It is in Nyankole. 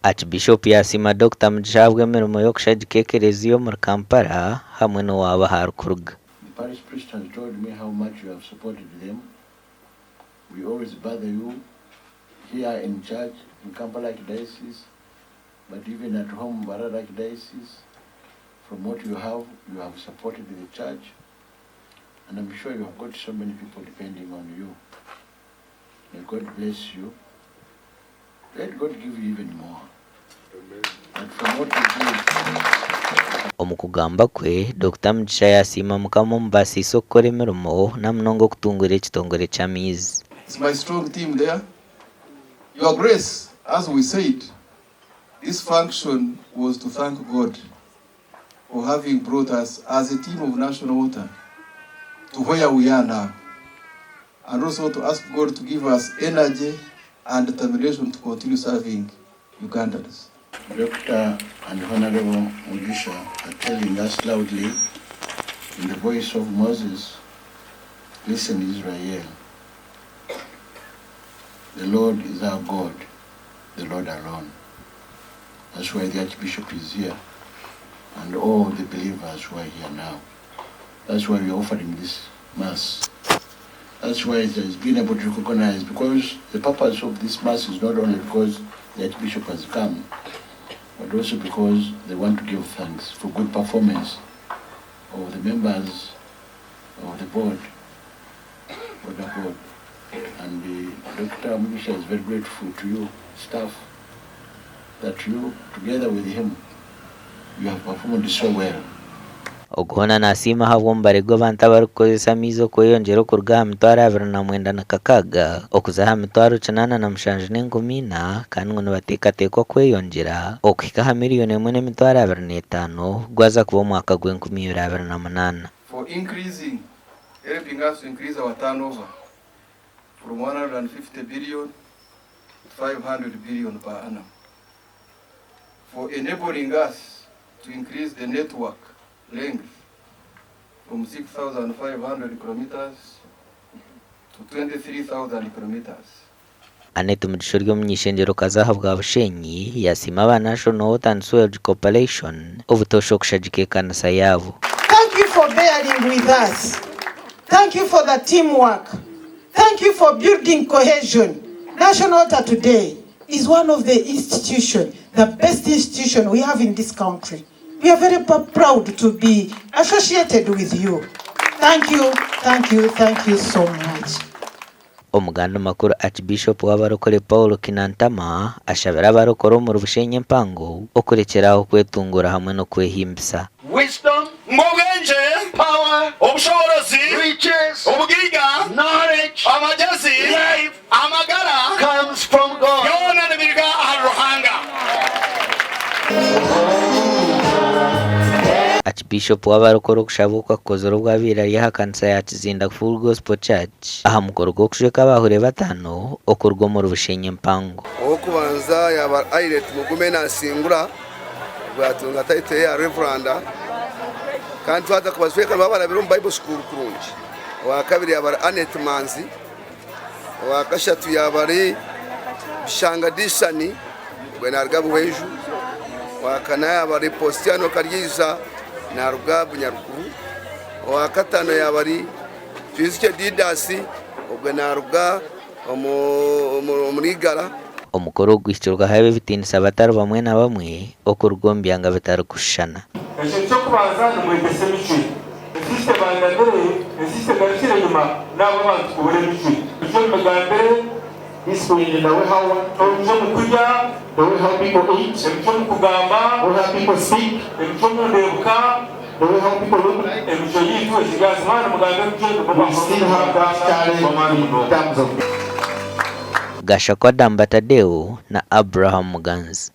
Archbishop yasiima Dokita Mugisha ahabw'emirimo y'okushagika ekereziya omuri Kampala hamwe n'owaabo ahu arikuruga. The parish priest has told me how much you have supported them. We always bother you here in church in Kampala Archdiocese, but even at home Mbarara Archdiocese, from what you have, you have supported the church and I'm sure you have got so many people depending on you. May God bless you. Let God give you even more. But from what you give, Omu kugamba kwe, Dokita Mugisha yasiima Mukama omubaasiise okukora emirimo na munonga okutungura ekitongore ky'amaizi. It's my strong team there. Your Grace, as we said, this function was to thank God for having brought us as a team of National Water to where we are now and also to ask God to give us energy and determination to continue serving Ugandans. Doctor and Honourable Mugisha are telling us loudly in the voice of Moses, Listen Israel, the Lord is our God, the Lord alone. That's why the Archbishop is here and all the believers who are here now. That's why we are offering this Mass. That's why it has been able to recognize, because the purpose of this Mass is not only because the Archbishop has come, but also because they want to give thanks for good performance of the members of the board, of the board. And the Dr. Mugisha is very grateful to you, staff, that you, together with him, you have performed so well. Ogu hoona nasiima ahabw'omubare gw'abantu abarikukozesa amaizi okweyongyera okuruga aha mitwaro 26 okuza aha mitwaro 87,400 kandi ngu nibateekateekwa kweyongyera okuhika aha miriyoni emwe n'emitwaro 25 gwaza kuba omwaka gw'enkumi ibiri abiri na munaana. For increasing, helping us to increase our turnover from 150 billion to 500 billion per annum. For enabling us to increase the network length from 6,500 kilometres to 23,000 kilometres. Annet Mugisha ori omuny'eishengyero-kazi ahabwa Bushenyi yasiima aba National Water and Sewerage Corporation obutoosha okushagika ekanisa yaabo. Thank you for bearing with us. Thank you for the team work. Thank you for building cohesion. National Water today is one of the institution, the best institution we have in this country. We are very proud to be associated with you. Thank you, thank you, thank you so much. Omuganda Makuru Archbishop w'abarokore Paul Kinantama ashabire abarokore omuri Bushenyi empango okurekyera aho kwetunguura hamwe n'okwehimbisa. Wisdom, Ngu obwengye, power, obushoboorozi, riches, obugaiga, knowledge, amagyezi, life amagara, comes from God. byona nibiruga ahari Ruhanga. Archbishop w'abarokore okushaba oku akukozire obu abaire ari aha kanisa ya Kizinda Full Gospel Church aha mukoro gw'okushweka abahuri batano okuruga omuri Bushenyi empango. Ow'okubanza yaaba Ailet Mugume Naasingura ogwo yaatunga title ye ya Reverand kandi twaza kubashweka nibaba barabire omu Bible school kurungi. Owaakabiri yaaba ari Annet Manzi, owaakashatu yaaba ari Bishanga Disani ogwo naaruga Buhweju, owaakana yaaba ari Posiano Karyeija naaruga Bunyaruguru, owaakataano yaaba ari Twizikye Didas ogwo naaruga omuri Igara. Omukoro ogu guhikirweho ab'ebitiinisa batari bamwe na bamwe okuruga omu byanga bitarikushushana. Ekintu ky'okubanza nimwegyesa emicwe. Ensi tebandamire, ensi tegarukire enyima n'abu abantu kubura emicwe. Emicwe omu migambire, Discipline in the way how one talks, emicwe omu kurya, the way how people eat, emicwe omu kugamba, the way how people speak, emicwe omu ndeebuka, the way how people look. Emicwe yaitu ekiri ahazi mwaba nimugamba emicwe nimwo We still have that challenge w'amaani in munonga. terms of Gashakwa Damba Tadeo na Abraham Muganzi.